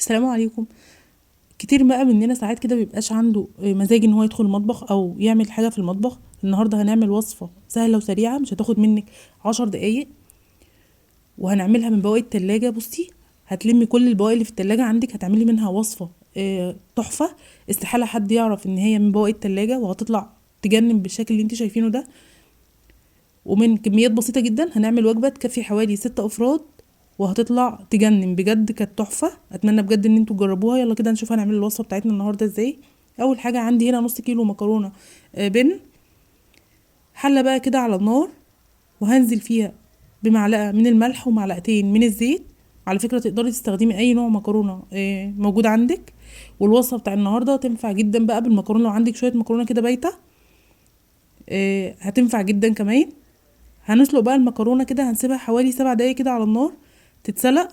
السلام عليكم. كتير بقى مننا ساعات كده بيبقاش عنده مزاج ان هو يدخل المطبخ او يعمل حاجة في المطبخ. النهارده هنعمل وصفه سهلة وسريعة مش هتاخد منك 10 دقايق، وهنعملها من بواقي التلاجة. بصي هتلمي كل البواقي اللي في التلاجة عندك، هتعملي منها وصفه تحفة، استحالة حد يعرف ان هي من بواقي التلاجة، وهتطلع تجنن بالشكل اللي انت شايفينه ده. ومن كميات بسيطة جدا هنعمل وجبة تكفي حوالي 6 افراد، وهتطلع تجنن بجد، كانت تحفة. اتمنى بجد ان انتوا تجربوها. يلا كده نشوف هنعمل الوصفة بتاعتنا النهارده ازاي. اول حاجة عندي هنا نص كيلو مكرونه بن، حله بقى كده على النار، وهنزل فيها بمعلقه من الملح ومعلقتين من الزيت. على فكرة تقدري تستخدمي اي نوع مكرونه موجود عندك، والوصفه بتاع النهارده تنفع جدا بقى بالمكرونه. لو عندك شوية مكرونه كده بايته هتنفع جدا كمان. هنسلق بقى المكرونه كده، هنسيبها حوالي 7 دقايق كده على النار تتسلق،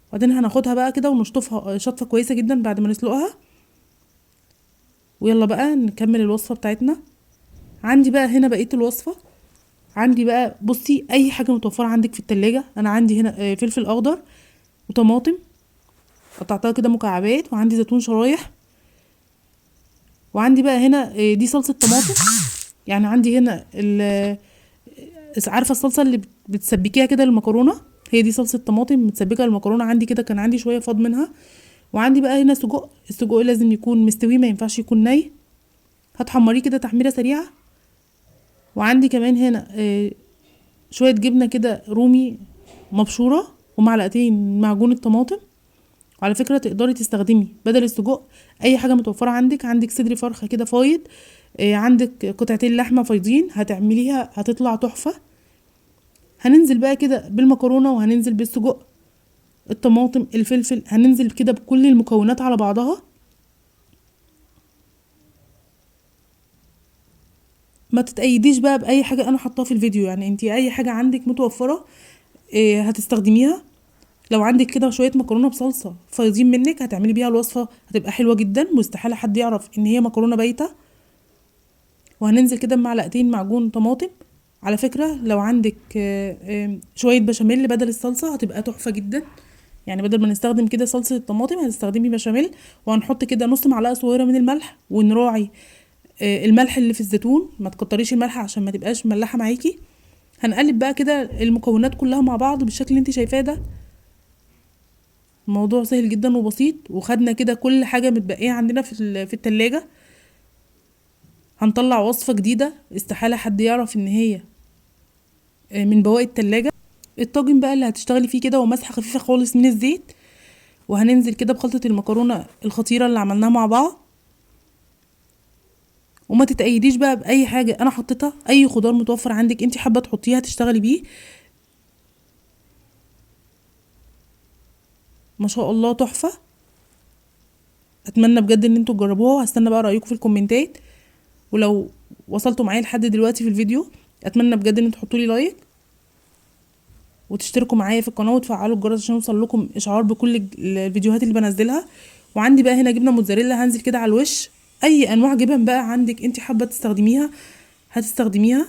وبعدين هناخدها بقى كده ونشطفها شطفه كويسة جدا بعد ما نسلقها. ويلا بقى نكمل الوصفة بتاعتنا. عندي بقى هنا بقية الوصفة. عندي بقى بصي اي حاجة متوفرة عندك في التلاجة. انا عندي هنا فلفل اخضر وطماطم قطعتها كده مكعبات، وعندي زيتون شرايح، وعندي بقى هنا دي صلصه طماطم. يعني عندي هنا عارفه الصلصه اللي بتسبكيها كده للمكرونه، هي دي صلصه طماطم متسبكه للمكرونه. عندي كده كان عندي شوية فاض منها. وعندي بقى هنا سجق، السجق لازم يكون مستوي ما ينفعش يكون ني، هتحمريه كده تحميره سريعة. وعندي كمان هنا شوية جبنه كده رومي مبشوره، ومعلقتين معجون الطماطم. وعلى فكرة تقدري تستخدمي بدل السجق اي حاجة متوفرة عندك. عندك صدر فرخة كده فايض، عندك قطعتين لحمه فايضين، هتعمليها هتطلع تحفة. هننزل بقى كده بالمكرونه، وهننزل بالسجق، الطماطم، الفلفل، هننزل كده بكل المكونات على بعضها. ما تتأيديش بقى بأي حاجة أنا حطاها في الفيديو، يعني انتي أي حاجة عندك متوفرة هتستخدميها. لو عندك كده شوية مكرونة بصلصة فايضين منك هتعملي بيها الوصفة، هتبقى حلوة جدا، مستحيل حد يعرف إن هي مكرونة بايتة. وهننزل كده بمعلقتين معجون طماطم. على فكرة لو عندك شوية بشاميل بدل الصلصة هتبقى تحفة جدا، يعني بدل ما نستخدم كده صلصة الطماطم هتستخدمي بشاميل. وهنحط كده نص معلقة صغيرة من الملح، ونراعي الملح اللي في الزيتون، ما تكتريش الملح عشان ما تبقاش مملحة معاكي. هنقلب بقى كده المكونات كلها مع بعض بالشكل اللي انت شايفاه ده. الموضوع سهل جدا وبسيط، وخدنا كده كل حاجة متبقية عندنا في التلاجة. هنطلع وصفة جديدة استحالة حد يعرف ان هي من بواقي التلاجة. الطاجن بقى اللي هتشتغلي فيه كده، ومسحة خفيفة خالص من الزيت، وهننزل كده بخلطة المكرونة الخطيرة اللي عملناها مع بعض. وما تتأيديش بقى بأي حاجة أنا حطيتها، أي خضار متوفر عندك انت حابة تحطيها تشتغلي بيه. ما شاء الله تحفة. أتمنى بجد إن انتوا تجربوها، وهستنى بقى رأيكم في الكومنتات. ولو وصلتوا معايا لحد دلوقتي في الفيديو أتمنى بجد إن انتوا تحطوا لي لايك، وتشتركوا معايا في القناة، وتفعلوا الجرس عشان يوصل لكم إشعار بكل الفيديوهات اللي بنزلها. وعندي بقى هنا جبنة موتزاريلا هنزل كده على الوش. أي أنواع جبن بقى عندك انت حابة تستخدميها هتستخدميها.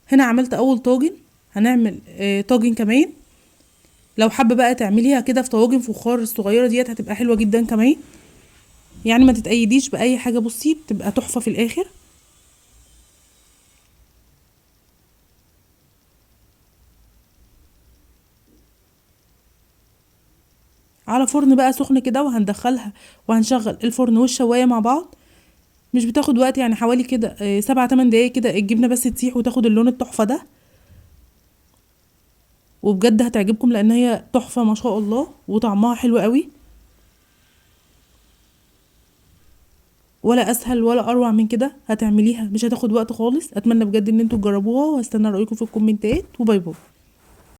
هنا عملت أول طاجن، هنعمل طاجن كمان. لو حابة بقى تعمليها كده في طواجن فخار الصغيرة ديت هتبقى حلوة جدا كمان، يعني ما تتأيديش بأي حاجة، بصي بتبقى تحفة في الآخر. على فرن بقى سخن كده، وهندخلها وهنشغل الفرن والشواية مع بعض. مش بتاخد وقت، يعني حوالي كده 7-8 دقايق كده الجبنة بس تسيح وتاخد اللون التحفة ده. وبجد هتعجبكم لان هي تحفة ما شاء الله، وطعمها حلو قوي، ولا اسهل ولا اروع من كده. هتعمليها مش هتاخد وقت خالص. اتمنى بجد ان انتوا تجربوها، وهستنى رايكم في الكومنتات. و bye bye.